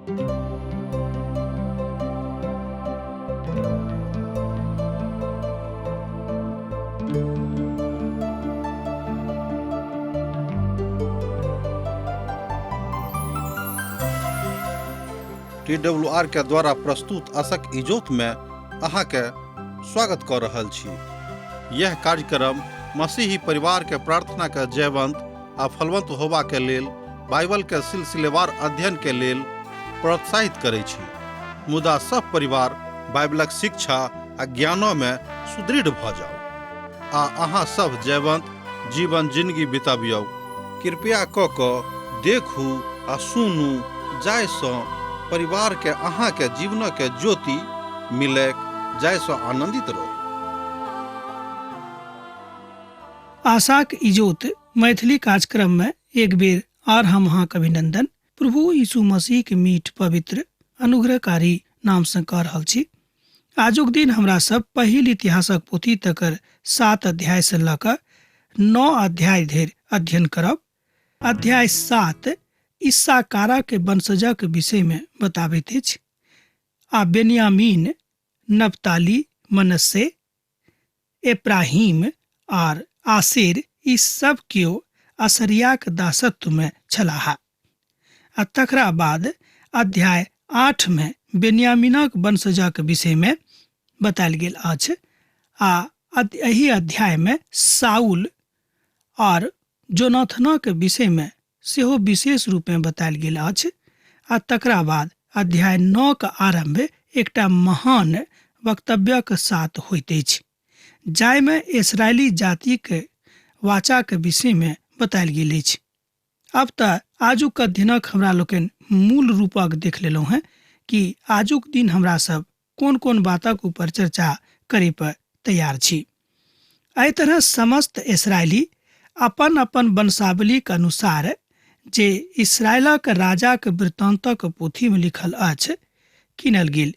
T W R के द्वारा प्रस्तुत असक इजोत में अहाँके स्वागत कऽ रहल छी। यह कार्यक्रम मसीही परिवार के प्रार्थना के जयवंत आ फलवंत होबा के लेल बाइबल के सिलसिलेवार अध्ययन के लेल प्रोत्साहित करै छी। मुदा सब परिवार बाइबलक शिक्षा आ ज्ञानो में सुदृढ़ भऽ जाउ आ अहाँ सब जयवंत जीवन जिंदगी बितबियौ। कृपया कऽ कऽ देखू आ सुनू जाहिसँ परिवारके अहाँके जीवनके ज्योति मिलैक जाहिसँ आनन्दित रहू। आशाक इजोत मैथिली कार्यक्रम में एक बेर आर हम अहाँक अभिनंदन प्रभु यीशु मसीह के मीठ पवित्र अनुग्रहकारी नाम से कऽ रहल छी। आजुक दिन हमरा सब पहिल इतिहासक पोथी तकर 7 अध्याय से लऽ कऽ 9 अध्याय धरि अध्ययन करब। अध्याय 7 इस्साकारा के वंशजक विषय में बताबैत अछि आ बेन्यामीन, नप्ताली, मनस्से, एप्राहीम आर आसेर ई सब केओ असरियाक दासत्व में छलाह। आ तकरा बाद अध्याय 8 में बेन्यामीनक वंशजक विषय में बतायल गेल अछि आ एहि अध्याय में साउल आर जोनाथनक विषय में सेहो विशेष रूप में बतायल गेल अछि। आ तकरा बाद अध्याय 9 के आरंभ एकटा महान वक्तव्यक साथ होइत अछि जाहिमे इसराइली जातिक वाचाक विषय में बतायल गेल अछि। अब तऽ आजुक अध्ययनक हमरा लोकनि मूल रूपक देख लेलहुँ हेँ कि आजुक दिन हमरा सब कोन कोन बातक ऊपर चर्चा करे पर तैयार छी। एहि तरह समस्त इसराइली अपन अपन वंशावलीक अनुसार जे इसराइलक राजाक वृत्तांतक पोथीमे लिखल अछि किनल गेल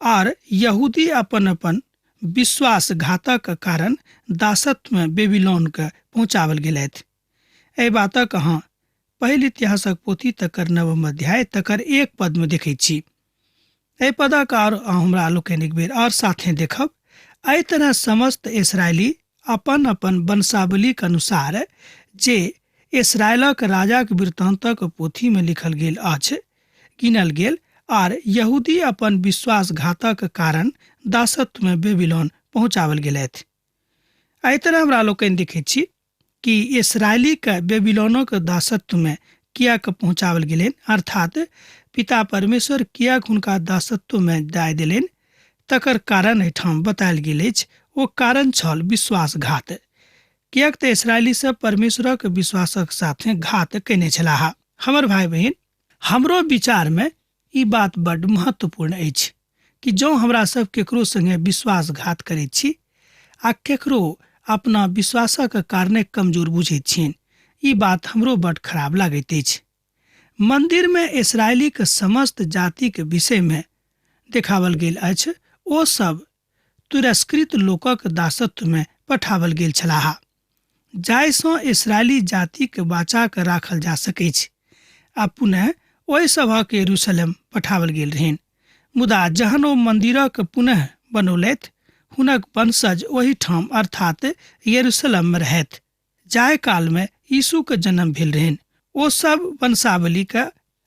आर यहूदी अपन अपन विश्वासघातक कारण दासत्वमे बेबीलोनके पहुँचावल गेलथि। एहि बातक अहाँ पहिल इतिहासक पोथी तकर 9 अध्याय तकर 1 पदमे देखैत छी। एहि पदक आर हमरा लोकनि एक बेर और साथे देखब। एहि तरह समस्त इसराइली अपन अपन वंशावलीक अनुसार जे इसराइलक राजाक वृत्तांतक पोथीमे लिखल गेल अछि गिनल गेल आर यहूदी अपन विश्वासघातक कारण दासत्वमे बेबीलोन पहुँचावल गेलथि। एहि तरह हमरा लोकनि देखैत छी कि इसराइलीके बेबीलोनक दासत्वमे किएक पहुँचावल गेलनि, अर्थात पिता परमेश्वर किएक हुनका दासत्वमे दए देलनि, तकर कारण एहिठाम बतायल गेल अछि। ओ कारण छल विश्वासघात, किएक तऽ इसराइली सब परमेश्वरक विश्वासक साथे घात कयने छलाह। हमर भाई बहिन, हमरो विचारमे ई बात बड्ड महत्वपूर्ण अछि कि जँ हमरा सब केकरो संगे विश्वासघात करैत छी आ केकरो अपना विश्वासक कारणे कमजोर बुझैत छियनि, ई बात हमरो बड्ड खराब लागैत अछि। मंदिरमे इसराइलीक समस्त जातिक विषयमे देखावल गेल अछि, ओ सब तिरस्कृत लोकक दासत्वमे पठावल गेल छलाह जाहिसँ इसराइली जातिक वाचाक राखल जा सकैछ आ पुनः ओहि सभक यरूशलेम पठावल गेल रहनि। मुदा जहन ओ मंदिरक पुनः बनौलथि, हुनक वंशज ओहिठाम अर्थात यरूशलेममे रहथि जाहि कालमे यीशुके जन्म भेल रहनि। ओ सब वंशावलीक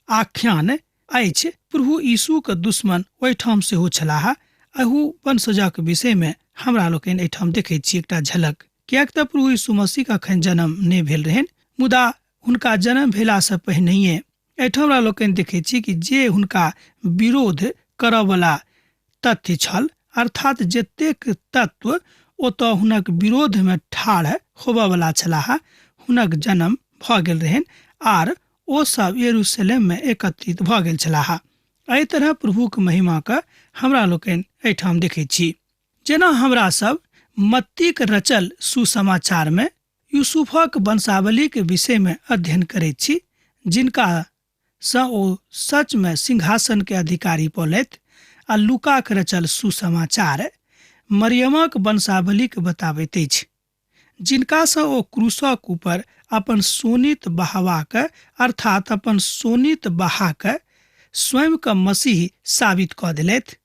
आख्यान अछि। प्रभु यीशुक दुश्मन ओहिठाम सेहो छलाह। एहू वंशजक विषयमे हमरा लोकनि एहिठाम देखैत छी एकटा झलक, किएक तऽ प्रभु यीशु मसीहक अखन जन्म नहि भेल रहनि, मुदा हुनका जन्म भेलासँ पहिनहिए एहिठाम हमरा लोकनि देखैत छी कि जे हुनका विरोध करऽवला तथ्य छल, अर्थात जतेक तत्व ओतऽ हुनक विरोधमे ठाढ़ होबऽवला छलाह, हुनक जन्म भऽ गेल रहनि आर ओ सब यरूशलेममे एकत्रित भऽ गेल छलाह। एहि तरह प्रभुक महिमाके हमरा लोकनि एहिठाम देखैत छी। जेना हमरा सब मत्तीक रचल सुसमाचारमे यूसुफक वंशावलीक विषयमे अध्ययन करैत छी, जिनका सँ ओ सचमे सिंहासन के अधिकारी पौलथि, आ लूकाक रचल सुसमाचार मरियमक वंशावलीक बताबैत अछि, जिनका सँ ओ क्रूसक ऊपर अपन शोणित बहावाक अर्थात अपन शोणित बहाक स्वयं के मसीह साबित कऽ देलथि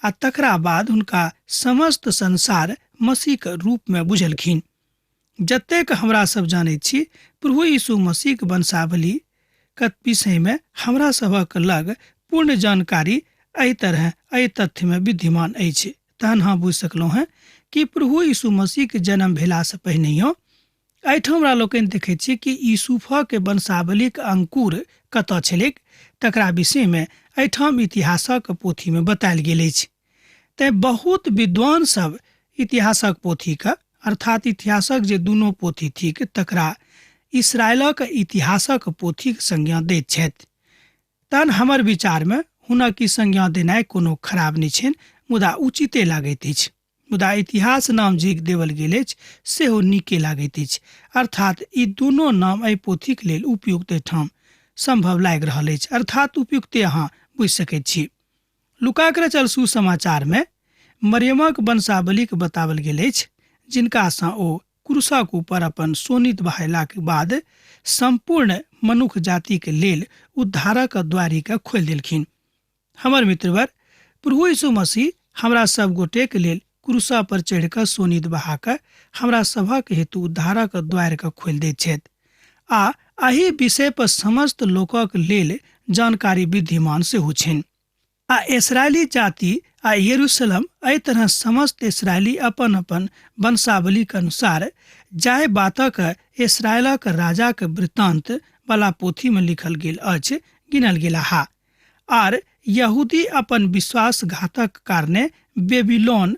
आ तकरा बाद हुनका समस्त संसार मसीह के रूप में बुझलखिन। जतेक हमरा सब जानैत छी प्रभु यीशु मसीह के वंशावली के विषय में हमरा सभक लग पूर्ण जानकारी एहि तरह एहि तथ्य में विद्यमान अछि। तहन अहाँ बुझि सकलहुँ हेँ कि प्रभु यीशु मसीह के जन्म भेलासँ पहिनहियो एहिठाम हमरा लोकनि देखैत छी कि यूसुफक वंशावलीक अंकुर कतऽ छलैक तकरा विषयमे एहिठाम इतिहासक पोथीमे बतायल गेल अछि। तेँ बहुत विद्वान सब इतिहासक पोथीके अर्थात इतिहासक जे दुनू पोथी थिक तकरा इसराइलक इतिहासक पोथीक संज्ञा दैत छथि। तहन हमर विचारमे हुनक ई संज्ञा देनाइ कोनो खराब नहि छनि, मुदा उचिते लागैत अछि। मुदा इतिहास नाम जे देवल गेल अछि सेहो नीके लागैत अछि, अर्थात ई दुनू नाम एहि पोथीक लेल उपयुक्त एहिठाम सम्भव लागि रहल अछि, अर्थात उपयुक्ते अहाँ बुझि सकैत छी। लुकाक रचल सुसमाचारमे मरियमक वंशावलीक बताओल गेल अछि, जिनकासँ ओ क्रूसक ऊपर अपन शोणित बहेलाक बाद सम्पूर्ण मनुख जातिक लेल उद्धारक द्वारीके खोलि देलखिन। हमर मित्रवर, प्रभु यीशु मसीह हमरा सब गोटेक लेल क्रूसा पर चढ़ि कऽ शोणित बहा कऽ हमरा सभक हेतु उद्धारक द्वारिके खोलि दैत छथि आ एहि विषय पर समस्त लोकक लेल जानकारी विद्यमान सेहो छनि। आ इसराइली जाति आ यरूशलेम एहि तरह समस्त इसराइली अपन अपन वंशावलीक अनुसार जाहि बातक इसराइलक राजाक वृत्तांत वाला पोथीमे लिखल गेल अछि गिनल गेलाह। आर यहूदी अपन विश्वासघातक कारणे बेबीलोन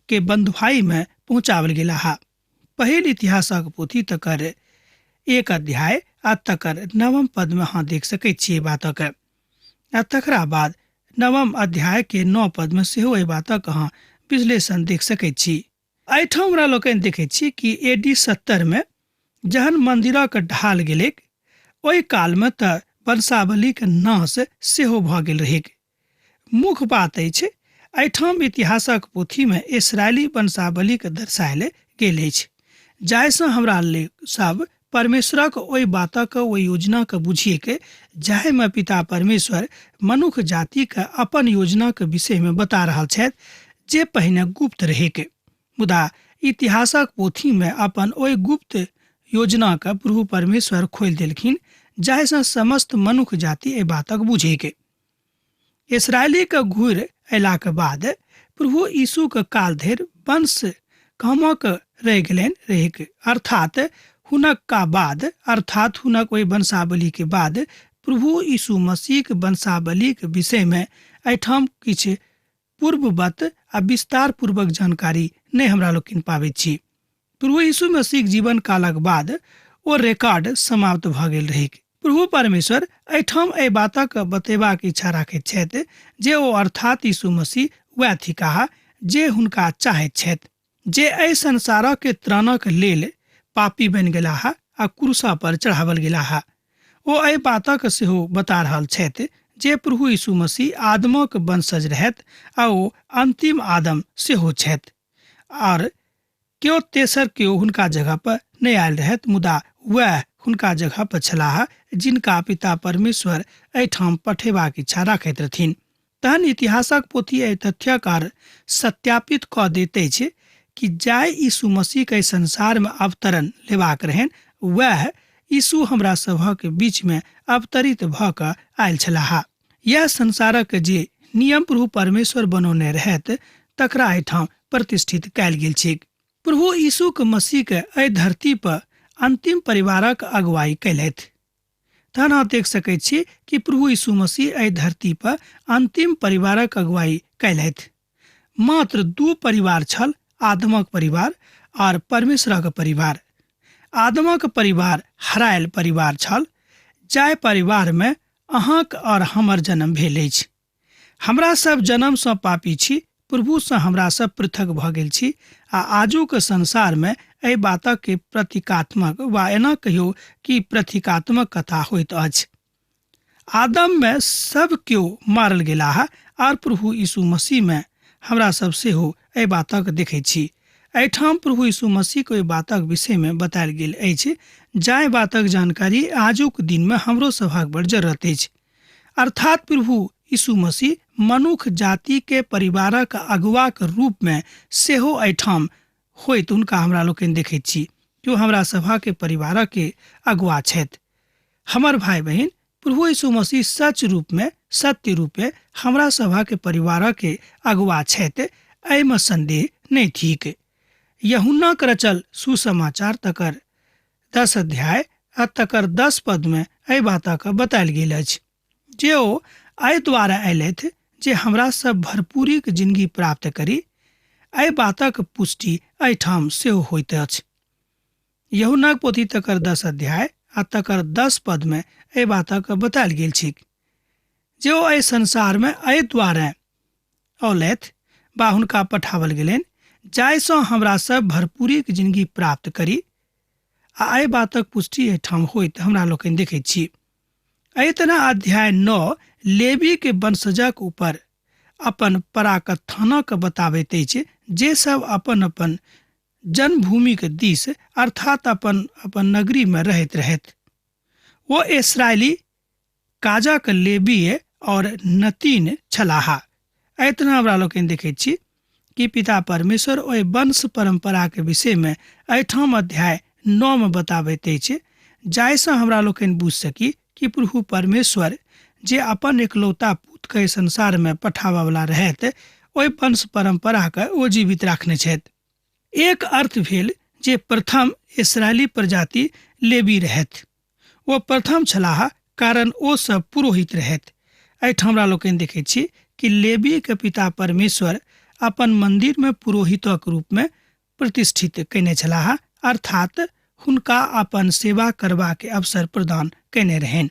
के बंधुआई में पहुंचावल गेलाह। पहिल इतिहासक पोथी तकर 1 अध्याय आ तकर 9 पद में अहाँ देख सकैत छी बातक। आ तकरा बाद 9 अध्याय के 9 पद में सेहो एहि बातक अहाँ विश्लेषण देख सकैत छी। एहिठाम हमरा लोकनि देखैत छी कि AD 70 में जहन मंदिरक ढाल गेलैक ओहि कालमे तऽ वंशावलीक नाश सेहो भऽ गेल रहैक। मुख्य बात अछि एहिठाम इतिहासक पोथीमे इसराइली वंशावलीक दर्शायल गेल अछि, जाहिसँ हमरा सब परमेश्वरक ओहि बातक ओहि योजनाके बुझिएके जाहिमे पिता परमेश्वर मनुख जातिके अपन योजनाके विषयमे बता रहल छथि जे पहिने गुप्त रहैक, मुदा इतिहासक पोथीमे अपन ओहि गुप्त योजनाके प्रभु परमेश्वर खोलि देलखिन, जाहिसँ समस्त मनुख जाति एहि बातक बुझैके। इसराइलीके घुरि अयलाके बाद प्रभु यीशुके काल धरि वंश कामक रहि गेलनि रहैक, अर्थात हुनक का बाद, अर्थात हुनक ओहि वंशावलीके बाद प्रभु यीशु मसीहके वंशावलीके विषयमे एहिठाम किछु पूर्ववत आ विस्तार पूर्वक जानकारी नहि हमरा लोकनि पाबैत छी। प्रभु यीशु मसीहक जीवन कालक बाद ओ रिकॉर्ड समाप्त भऽ गेल रहैक। प्रभु परमेश्वर एहिठाम एहि बातक बतेबाक इच्छा राखैत छथि जे ओ अर्थात यीशु मसीह वएह थिकाह जे हुनका चाहैत छथि, जे एहि संसारक त्राणक लेल पापी बनि गेलाह आ क्रूसा पर चढ़ावल गेलाह। ओ एहि बातक सेहो बता रहल छथि जे प्रभु यीशु मसीह आदमक वंशज रहथि आ ओ अंतिम आदम सेहो छथि, आर केओ तेसर केओ हुनका जगह पर नहि आयल रहथि, मुदा वएह हुनका जगह पर छलाह जिनका पिता परमेश्वर एहिठाम पठेबाक इच्छा राखैत रहथिन। तहन इतिहासक पोथी एहि तथ्यक आर सत्यापित कऽ दैत अछि कि जाहि यीशु मसीह के संसार में अवतरण लेबाक रहनि वएह यीशु हमरा सभक बीच में अवतरित भऽ कऽ आयल छलाह। यह संसारक जे नियम प्रभु परमेश्वर बनौने रहैत तकरा एहिठाम प्रतिष्ठित कयल गेल छैक। प्रभु यीशुक मसीह के एहि धरती पर अंतिम परिवारक अगुवाई कयलथि। तहन अहाँ देख सकैत छी कि प्रभु यीशु मसीह एहि धरती पर अंतिम परिवारक अगुवाई कयलथि। मात्र 2 परिवार छल, आदमक परिवार और परमेश्वरक परिवार। आदमक परिवार हरायल परिवार छल, जाहि परिवार में अहाँक और हमर जन्म भेल अछि। हमरा सब जन्मसँ पापी छी, प्रभुसँ हमरा सब पृथक भऽ गेल छी आ आजुक संसारमे एहि बातक प्रतीकात्मक वा एना कहियो कि प्रतीकात्मक कथा होइत अछि। आदममे सब केओ मारल गेलाह आर प्रभु यीशु मसीहमे हमरा सब सेहो एहि बातक देखैत छी। एहिठाम प्रभु यीशु मसीहके ओहि बातक विषयमे बतायल गेल अछि जाहि बातक जानकारी आजुक दिनमे हमरो सभक बड़ जरूरत अछि। अर्थात प्रभु यीशु मसीह मनुख जाति के परिवारक अगुवाक रूप में सेहो एहिठाम होइत हुनका हमरा लोकनि देखैत छी कि ओ हमरा सभा के परिवारक के अगुआ छथि। हमर भाई बहिन, प्रभु यीशु मसीह सच रूप में सत्य रूपे हमरा सभा के परिवारक के अगुआ छथि, एहिमे संदेह नहि थिक। यूहन्नाक रचल सुसमाचार तकर 10 अध्याय आ तकर 10 पद में एहि बातक बतायल गेल अछि जे ओ एहि द्वारा अयलथि जे हमरा सब भरपूरीक जिंदगी प्राप्त करी। एहि बातक पुष्टि एहिठाम सेहो होइत अछि। यूहन्नाक पोथी तकर 10 अध्याय आ तकर 10 पद में एहि बातक बतायल गेल छैक जे ओ एहि संसार में एहि द्वारा औलथि बा हुनका पठावल गेलनि जाहिसँ हमरा सब भरपूरीक जिंदगी प्राप्त करी। आ एहि बातक पुष्टि एहिठाम होइत हमरा लोकनि देखैत छी। एहि तरह अध्याय 9 लेवी के वंशजक ऊपर अपन पराकथानक बताबैत अछि जे सब अपन अपन जन्मभूमिक दिस अर्थात अपन अपन नगरी में रहैत रहैत। ओ इसराइली काजक लेबीय और नतीन छलाहा। एहि तरह हमरा लोकनि देखैत छी कि पिता परमेश्वर ओहि वंश परंपरा के विषय में एहिठाम अध्याय 9 में बताबैत अछि, जाहिसँ हमरा लोकनि बुझि सकी कि प्रभु परमेश्वर जे अपन एकलौता पुत के संसार में पठाबऽवला रहैत ओहि वंश परंपरा के ओ जीवित राखने छथि। एक अर्थ भेल जे प्रथम इसराइली प्रजाति लेबी रहैत। ओ प्रथम छलाह कारण ओ सब पुरोहित रहैत। एहिठाम हमरा लोकनि देखैत छी कि लेबी के पिता परमेश्वर अपन मंदिर में पुरोहितक रूप में प्रतिष्ठित कयने छलाह, अर्थात हुनका अपन सेवा करबाक अवसर प्रदान कयने रहनि।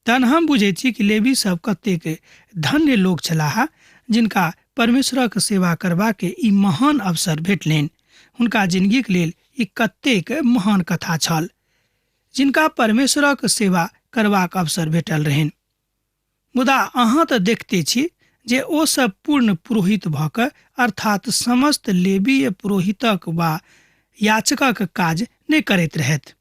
तहन हम बुझै छी कि लेबी सब कतेक धन्य लोक छलाह जिनका परमेश्वरक सेवा करबाक ई महान अवसर भेटलनि। हुनका जिंदगीक लेल ई कतेक महान कथा छल जिनका परमेश्वरक सेवा करबाक अवसर भेटल रहनि। मुदा अहाँ तऽ देखते छी जे ओ सब पूर्ण पुरोहित भऽ कऽ अर्थात समस्त लेबीय पुरोहितक वा याचकक काज नहि करैत रहथि।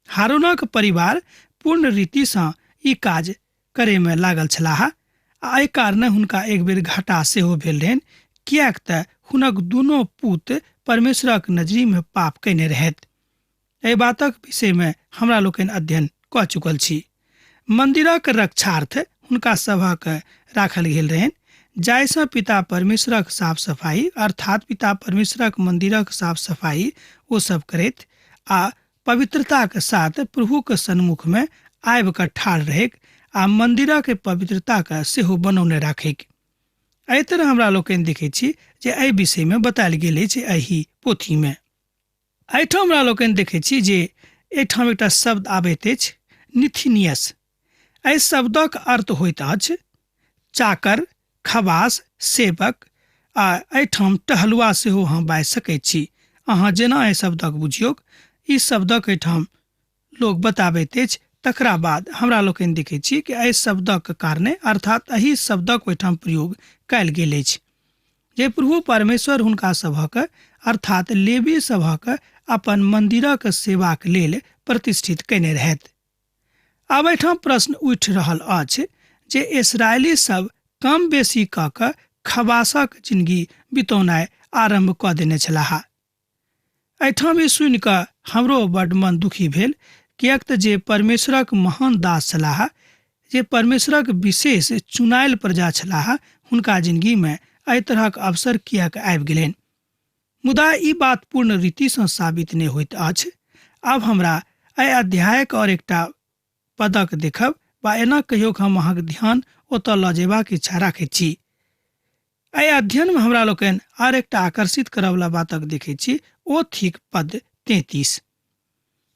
हारूनक परिवार पूर्ण रीतिसँ ई काज करैमे लागल छलाह आ एहि कारणे हुनका एक बेर घाटा सेहो भेल रहनि, किएक तऽ हुनक दुनू पुत परमेश्वरक नजरिमे पाप कयने रहथि। एहि बातक विषयमे हमरा लोकनि अध्ययन कऽ चुकल छी। मंदिरक रक्षार्थ हुनका सभक राखल गेल रहनि, जाहिसँ पिता परमेश्वरक साफ सफाई अर्थात पिता परमेश्वरक मंदिरक साफ सफाई ओ सब करैत आ पवित्रताक साथ प्रभुक सन्मुखमे आबि कऽ ठाढ़ रहैक आ मंदिरक पवित्रताक सेहो बनौने राखैक। एहि तरह हमरा लोकनि देखैत छी जे एहि विषयमे बतायल गेल अछि एहि पोथीमे। एहिठाम हमरा लोकनि देखैत छी जे एहिठाम एकटा शब्द आबैत अछि निथिनियस। एहि शब्दक अर्थ होइत अछि चाकर, खवास, सेवक आ एहिठाम टहलुआ सेहो अहाँ बाजि सकैत छी। अहाँ जेना एहि शब्दक बुझियौक, ई शब्दक एहिठाम लोक बताबैत अछि। तकरा बाद हमरा लोकनि देखैत छी कि एहि शब्दक कारणे अर्थात एहि शब्दक ओहिठाम प्रयोग कयल गेल अछि जे प्रभु परमेश्वर हुनका सभक अर्थात लेवी सभक अपन मंदिरक सेवाक लेल प्रतिष्ठित कयने रहथि। आब एहिठाम प्रश्न उठि रहल अछि जे इसराइली सब कम बेसी कऽ कऽ खवासक जिंदगी बितौनाइ आरम्भ कऽ देने छलाह। एहिठाम ई सुनि कऽ हमरो बड्ड मन दुखी भेल, किएक तऽ जे परमेश्वरक महान दास छलाह, जे परमेश्वरक विशेष चुनायल प्रजा छलाह, हुनका जिंदगीमे एहि तरहक अवसर किएक आबि गेलनि। मुदा ई बात पूर्ण रीतिसँ साबित नहि होइत अछि। आब हमरा एहि अध्यायक और एकटा पदक देखब वा एना कहियो हम अहाँक ध्यान ओतऽ लऽ जेबाक इच्छा राखैत छी। एहि अध्ययनमे हमरा लोकनि आर एकटा आकर्षित करऽवला बातक देखैत छी, ओ थिक पद 33।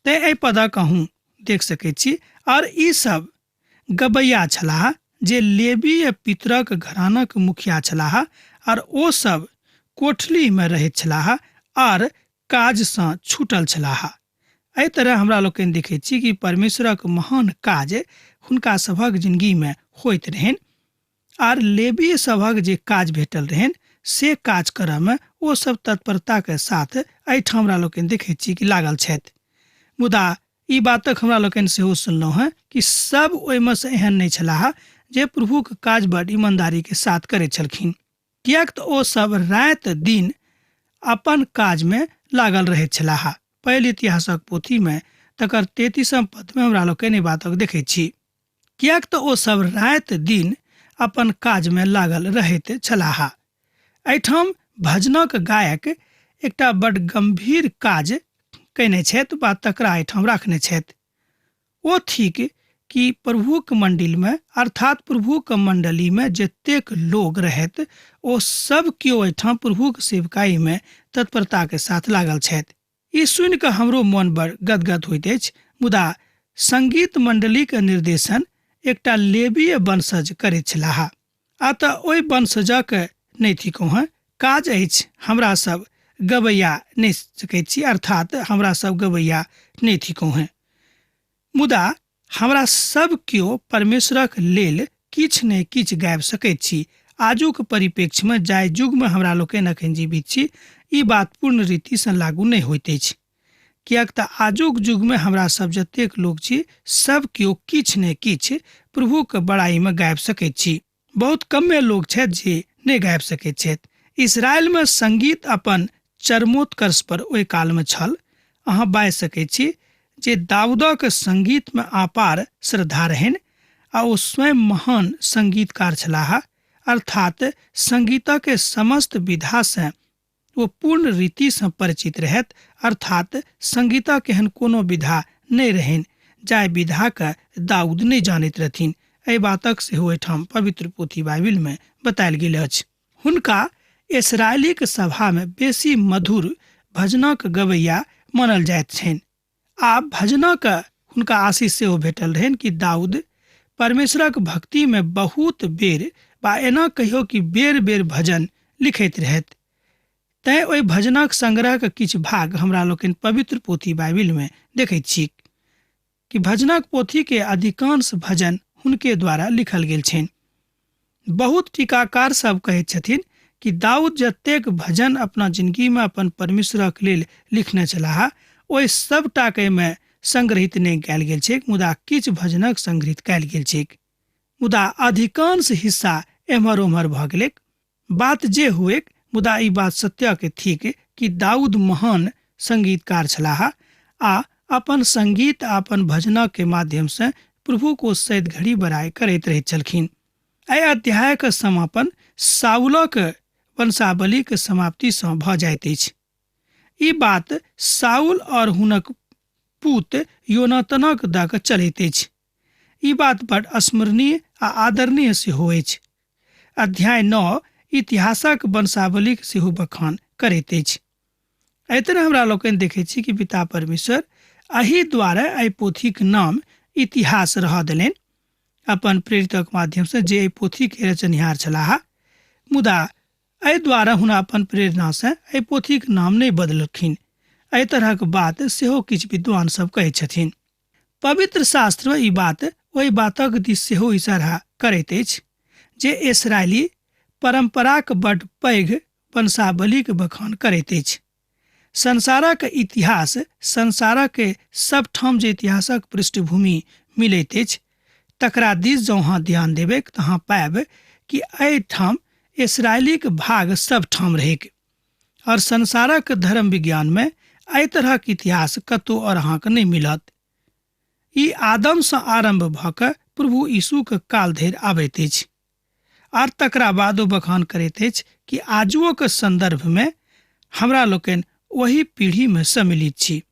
तेँ एहि पदक अहूँ देख सकैत छी। और ई सब गबैया छलाह जे लेबीय पितरक घरानक मुखिया छलाह और ओ सब कोठलीमे रहैत छलाह आर काजसँ छूटल छलाह। एहि तरह हमरा लोकनि देखैत छी कि परमेश्वरक महान काज हुनका सभक जिंदगीमे होइत रहनि आर लेबी सभक जे काज भेटल रहनि से काज करऽमे ओ सब तत्परताके साथ एहिठाम हमरा लोकनि देखैत छी कि लागल छथि। मुदा ई बातक हमरा लोकनि सेहो सुनलहुँ हेँ कि सब ओहिमे सँ एहन नहि छलाह जे प्रभुक काज बड ईमानदारी के साथ करैत छलखिन, किएक तऽ ओ सब राति दिन अपन काज में लागल रहैत छलाह। पहिल इतिहासक पोथी में तकर 33 पद में हमरा लोकनि बातक देखैत छी। किएक तऽ ओ सब राति दिन अपन काज में लागल रहैत छलाह। एहिठाम भजनक गायक एकटा बड गंभीर काज कयने छथि वा तकरा एहिठाम राखने छथि। ओ थिक कि प्रभुक मंडली में, अर्थात प्रभुक मंडली में जतेक लोग रहैत ओ सब केओ एहिठाम प्रभुक सेवकाई में तत्परता के साथ लागल छथि। ई सुनि कऽ हमरो मन बड़ गदगद होइत अछि। मुदा संगीत मंडलीक निर्देशन एकटा लेबीय वंशज करैत छलाह आ तऽ ओहि वंशजक नहि थिकहुँ हँ। काज अछि हमरा सब गबैया नहि सकैत छी, अर्थात हमरा सब गबैया नहि थिकहुँ हँ। मुदा हमरा सब केओ परमेश्वरक लेल किछु ने किछु गाबि सकैत छी। आजुक परिप्रेक्ष्यमे जाहि युगमे हमरा लोकनि एखन जीवित छी, ई बात पूर्ण रीतिसँ लागू नहि होइत अछि, किएक तऽ आजुक युगमे हमरा सब जतेक लोक छी सब केओ किछु ने किछु प्रभुक बड़ाईमे गाबि सकैत छी। बहुत कमे लोक छथि जे नहि गाबि सकैत छथि। इसराइलमे संगीत अपन चरमोत्कर्ष पर ओहि कालमे छल। अहाँ बाजि सकैत छी जे दाऊदक संगीतमे अपार श्रद्धा रहनि आ ओ स्वयं महान संगीतकार छलाह, अर्थात संगीतक समस्त विधासँ ओ पूर्ण रीतिसँ परिचित रहथि, अर्थात संगीतक एहन कोनो विधा नहि रहनि जाहि विधाके दाऊद नहि जानैत रहथिन। एहि बातक सेहो एहिठाम पवित्र पोथी बाइबिलमे बतायल गेल अछि। हुनका इसराइलीक सभामे बेसी मधुर भजनक गवैया मानल जाइत छनि आ भजनक हुनका आशीष सेहो भेटल रहनि कि दाऊद परमेश्वरक भक्तिमे बहुत बेर वा एना कहियो कि बेर बेर भजन लिखैत रहथि। तैं ओहि भजनक संग्रहक किछु भाग हमरा लोकनि पवित्र पोथी बाइबिलमे देखैत छी कि भजनक पोथी के अधिकांश भजन हुनके द्वारा लिखल गेल छनि। बहुत टीकाकार सब कहैत छथिन कि दाऊद जतेक भजन अपना जिंदगी में अपन परमेश्वरक लेल लिखने छलाह ओहि सबटाके एहिमे संग्रहित नहि कयल गेल छैक, मुदा किछु भजनक संग्रहित कयल गेल छैक। मुदा अधिकांश हिस्सा एम्हर ओम्हर भऽ गेलैक। बात जे हुएक, मुदा ई बात सत्यके थिक कि दाऊद महान संगीतकार छलाह आ अपन संगीत आ अपन भजनक के माध्यम से प्रभु को सैद घड़ी बड़ाई करैत रहैत छलखिन। एहि अध्यायक समापन साउलक वंशावलीक समाप्ति सँ भऽ जाइत अछि। ई बात साउल और हुनक पूत योनातनक दऽ कऽ चलैत अछि। ई बात बड स्मरणीय आ आदरणीय सेहो अछि। अध्याय 9 इतिहासक वंशावलीक सेहो बखान करैत अछि। एहि तरह हमरा लोकनि देखैत छी कि पिता परमेश्वर एहि द्वारे एहि पोथीक नाम इतिहास रहऽ देलनि अपन प्रेरितक माध्यमसँ जे एहि पोथीके रचनिहार छलाह। मुदा एहि द्वारा हुनका अपन प्रेरणासँ एहि पोथीक नाम नहि बदलखिन। एहि तरहक बात सेहो किछु विद्वान सब कहै छथिन। पवित्र शास्त्र ई बात ओहि बातक दिस सेहो इशारा करैत अछि जे इसराइली परंपराक बड पैघ वंशावलीक बखान करैत अछि। संसारक इतिहास संसारक सबठाम जे इतिहासक पृष्ठभूमि मिलैत अछि तकरा दिस जँ अहाँ ध्यान देबै तऽ अहाँ पायब कि एहिठाम इसराइलीक भाग सबठाम रहैक और संसारक धर्म विज्ञान में एहि तरहक इतिहास कतौ और अहाँके नहि मिलत। ई आदमसँ आरम्भ भऽ कऽ प्रभु यीशुक काल धरि आबैत अछि आर तकरा बाद ओ बखान करैत अछि कि आजुओक संदर्भमे हमरा लोकनि ओहि पीढ़ीमे सम्मिलित छी।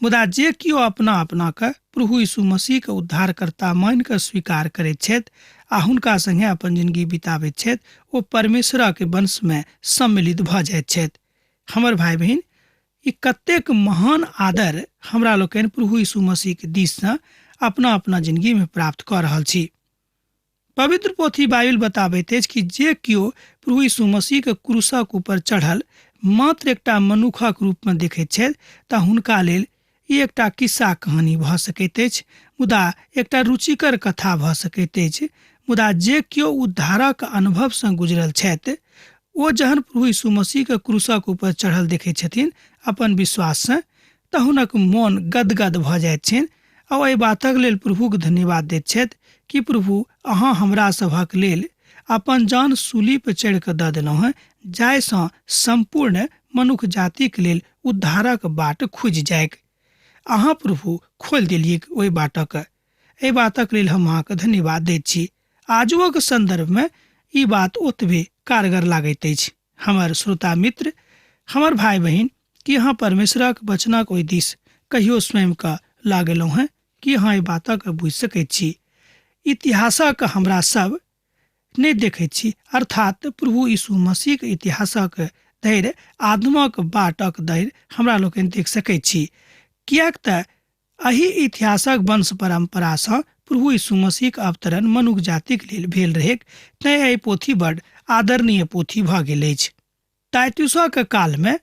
मुदा जे केओ अपना अपना के प्रभु यीशु मसीह के उद्धारकर्ता मान के स्वीकार करैत छथि आ हुनका संगे अपन जिंदगी बिताबैत छथि ओ परमेश्वरक वंश में सम्मिलित भऽ जाइत छथि। हमर भाई बहिन, ई कतेक महान आदर हमरा लोकनि प्रभु यीशु मसीह के दिस सँ अपना अपना जिंदगी में प्राप्त कऽ रहल छी। पवित्र पोथी बाइबिल बताबैत अछि कि जे केओ प्रभु यीशु मसीह के क्रूसक ऊपर चढ़ल मात्र एकटा मनुखक रूप में देखैत छथि तऽ हुनका लेल ई एकटा किस्सा कहानी भऽ सकैत अछि, मुदा एकटा रुचिकर कथा भऽ सकैत अछि। मुदा जे केओ उद्धारक अनुभव सँ गुजरल छथि ओ जहन प्रभु यीशु मसीह के क्रूसक ऊपर चढ़ल देखैत छथिन अपन विश्वास सँ तऽ हुनक मोन गदगद भऽ जाइत छनि आ एहि बातक लेल प्रभुक धन्यवाद दैत छथि कि प्रभु अहाँ हमरा सभक लेल अपन जान सूली पर चढ़ि कऽ दऽ देलहुँ हेँ, जाहिसँ सम्पूर्ण मनुख जातिक लेल उद्धारक बाट खुजि जाइक। अहाँ प्रभु खोलि देलियैक ओहि बाटक। एहि बातक लेल हम अहाँके धन्यवाद दैत छी। आजुओक सन्दर्भमे ई बात ओतबे कारगर लागैत अछि। हमर श्रोता मित्र, हमर भाय बहिन, की अहाँ परमेश्वरक वचनक ओहि दिस कहियो स्वयंके लऽ गेलहुँ हेँ? की अहाँ एहि बातक बुझि सकैत छी? इतिहासक हमरा सब नहि देखैत छी, अर्थात प्रभु यीशु मसीहक इतिहासक धरि, आदमक बाटक धरि हमरा लोकनि देख सकैत छी, किएक तऽ एहि इतिहासक वंश परम्परासँ प्रभु यीशु मसीहक अवतरण मनुख जातिक लेल भेल रहैक, तेँ एहि पोथी बड आदरणीय पोथी भऽ गेल अछि। टाइटुसक कालमे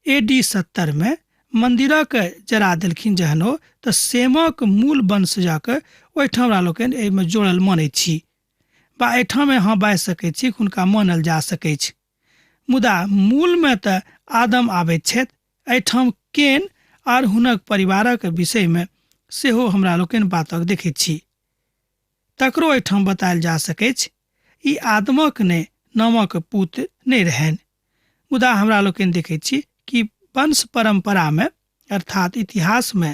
ए डी 70 मे मन्दिरक जरा देलखिन जहन ओ, तऽ सेमक मूल वंशजक ओहिठाम हमरा लोकनि एहिमे जोड़ल मानैत छी बा एहिठाम अहाँ बाजि सकैत छी हुनका मानल जा सकैछ। मुदा मूलमे तऽ आदम आबैत छथि, एहिठाम केन आर हुनक परिवारक विषयमे सेहो हमरा लोकनि बातक देखैत छी। तकरो एहिठाम बतायल जा सकैछ। ई आदमक नहि नामक पूत नहि रहनि। मुदा हमरा लोकनि देखैत छी कि वंश परम्परामे अर्थात इतिहासमे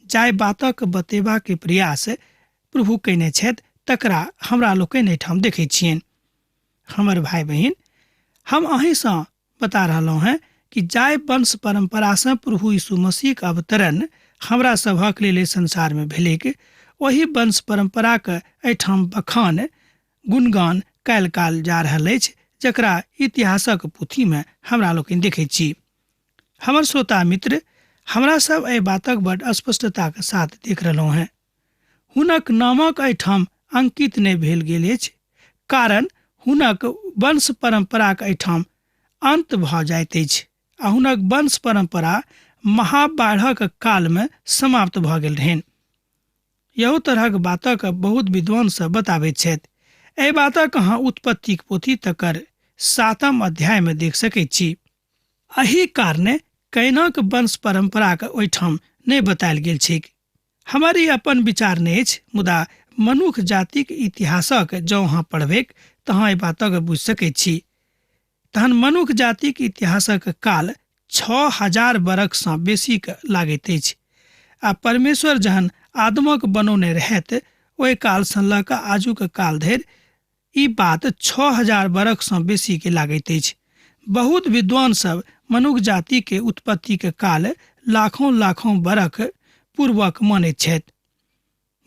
जाहि बातक बतेबाक प्रयास प्रभु कयने छथि तकरा हमरा लोकनि एहिठाम देखैत छियनि। हमर भाय बहिन, हम अहीँसँ बता रहलहुँ हेँ कि जाहि वंश परम्परासँ प्रभु यीशु मसीहक अवतरण हमरा सभक लेल एहि संसारमे भेलैक, ओहि वंश परम्पराक एहिठाम बखान गुणगान कयल काल जा रहल अछि, जकरा इतिहासक पोथीमे हमरा लोकनि देखैत छी। हमर श्रोता मित्र, हमरा सब एहि बातक बड स्पष्टताक साथ देख रहलहुँ हेँ। हुनक नामक एहिठाम अंकित नहि भेल गेल अछि, कारण हुनक वंश परम्पराक एहिठाम अन्त भऽ जाइत अछि आ हुनक वंश परम्परा महाबाढ़क कालमे समाप्त भऽ गेल रहनि। यहू तरहक बातक बहुत विद्वान सब बताबैत छथि। एहि बातक अहाँ उत्पत्तिक पोथी तकर 7 अध्यायमे देख सकैत छी। एहि कारणे कैनक वंश परम्पराक ओहिठाम नहि बतायल गेल छैक। हमर ई अपन विचार नहि अछि, मुदा मनुख जातिक इतिहासक जँ अहाँ पढ़बैक तऽ अहाँ एहि बातक बुझि सकैत छी। तहन मनुख जातिक इतिहासक काल 6000 बरखसँ बेसीक लागैत अछि आ परमेश्वर जहन आदमक बनौने रहैत ओहि कालसँ लऽ कऽ आजुक काल धरि ई बात 6000 बरखसँ बेसीके लागैत अछि। बहुत विद्वान सब मनुख जातिके उत्पत्तिके काल लाखों लाखों बरख पूर्वक मानैत छथि।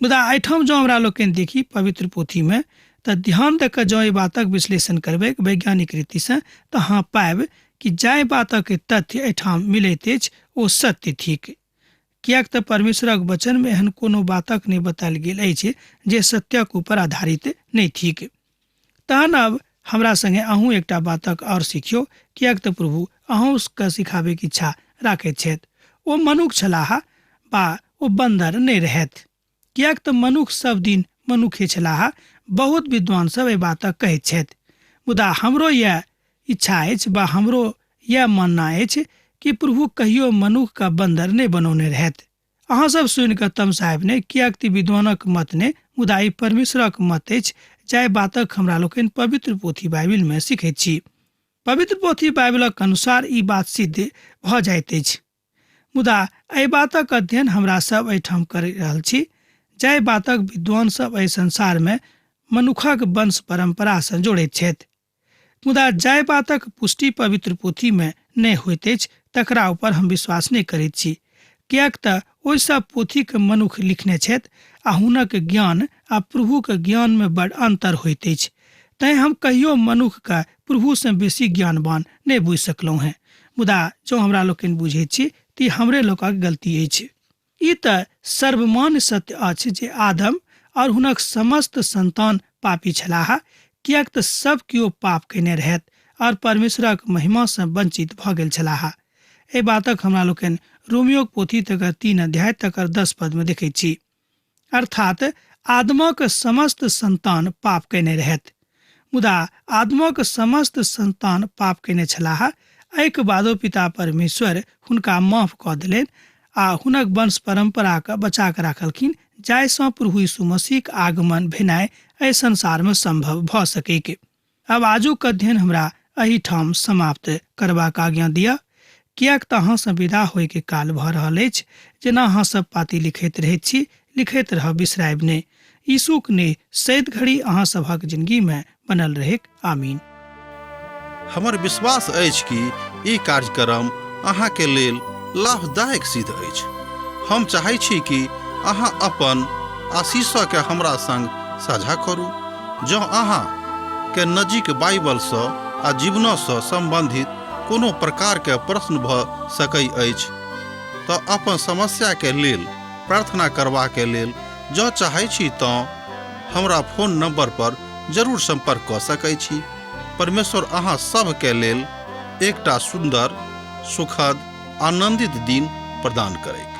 मुदा एहिठाम जँ हमरा लोकनि देखी पवित्र पोथीमे तऽ ध्यान दऽ कऽ जँ एहि बातक विश्लेषण करबै वैज्ञानिक रीतिसँ तऽ अहाँ पायब कि जाहि बातक तथ्य एहिठाम मिलैत अछि ओ सत्य थिक। किएक तऽ परमेश्वरक वचनमे एहन कोनो बातक नहि बतायल गेल अछि जे सत्यक ऊपर आधारित नहि थिक। तहन अब हमरा संगे अहूँ एकटा बातक आओर सिखियौ, किएक तऽ प्रभु अहूँके सिखाबैके इच्छा राखैत छथि। ओ मनुख छलाह बा ओ बन्दर नहि रहथि, किएक तऽ मनुख सब दिन मनुखे छलाह। बहुत विद्वान सब एहि बातक कहैत छथि। मुदा हमरो यैह इच्छा अछि बा हमरो यैह मानना अछि कि प्रभु कहियो मनुखके बन्दर नहि बनौने रहथि। अहाँ सब सुनि कऽ तमसायब नहि, किएक तऽ विद्वानक मत नहि, मुदा ई परमेश्वरक मत अछि, जाहि बातक हमरा लोकनि पवित्र पोथी बाइबिलमे सिखैत छी। पवित्र पोथी बाइबिलक अनुसार ई बात सिद्ध भऽ जाइत अछि। मुदा एहि बातक अध्ययन हमरा सब एहिठाम करि रहल छी, जाहि बातक विद्वान सब एहि संसारमे मनुखक वंश परम्परासँ जोड़ैत छथि। मुदा जाहि बातक पुष्टि पवित्र पोथीमे नहि होइत अछि तकरा ऊपर हम विश्वास नहि करैत छी, किएक तऽ ओहि सब पोथीके मनुख लिखने छथि आ हुनक ज्ञान आ प्रभुक ज्ञानमे बड़ अन्तर होइत अछि। तैँ हम कहियो मनुखके प्रभुसँ बेसी ज्ञानवान नहि बुझि सकलहुँ हेँ। मुदा जँ हमरा लोकनि बुझैत छी तऽ ई हमरे लोकक गलती अछि। ई तऽ सर्वमान्य सत्य अछि जे आदम और हुनक समस्त संतान पापी छलाह, किएक तऽ सब केओ पाप कयने रहथि और परमेश्वरक महिमासँ वंचित भऽ गेल छलाह। एहि बातक हमरा लोकनि रोमियोक पोथी तकर 3 अध्याय तकर 10 पदमे देखैत छी। अर्थात आदमक समस्त संतान पाप कयने रहथि। मुदा आदमक समस्त संतान पाप कयने छलाह, एहिके बादो पिता परमेश्वर हुनका माफ कऽ देलनि आ हुनक वंश परम्पराके बचा कऽ राखलखिन, जाहिसँ प्रभु यीशु मसीहक आगमन भेनाइ एहि संसारमे सम्भव भऽ सकैक। आब आजुक अध्ययन हमरा एहिठाम समाप्त करबाक आज्ञा दिअ, किएक तऽ अहाँसँ विदा होइके काल भऽ रहल अछि। जेना अहाँ सब पाती लिखैत रहैत छी, लिखैत रहब, बिसरायब नहि। यीशुक ने सैद घड़ी अहाँ सभक जिंदगीमे बनल रहैक। आमीन। हमर विश्वास अछि कि ई कार्यक्रम अहाँके लेल लाभदायक सिद्ध अछि। हम चाहै छी कि अहाँ अपन आशीषके हमरा संग साझा करू। जँ अहाँ के नजीक बाइबलसँ आ जीवनसँ सम्बन्धित कोनो प्रकारके प्रश्न भऽ सकै अछि तऽ अपन समस्याके लेल प्रार्थना करबाके लेल जँ चाहै छी तँ हमरा फोन नंबर पर जरूर संपर्क कऽ सकै छी। परमेश्वर अहाँ सभके लेल एकटा सुन्दर, सुखद, आनंदित दिन प्रदान करैक।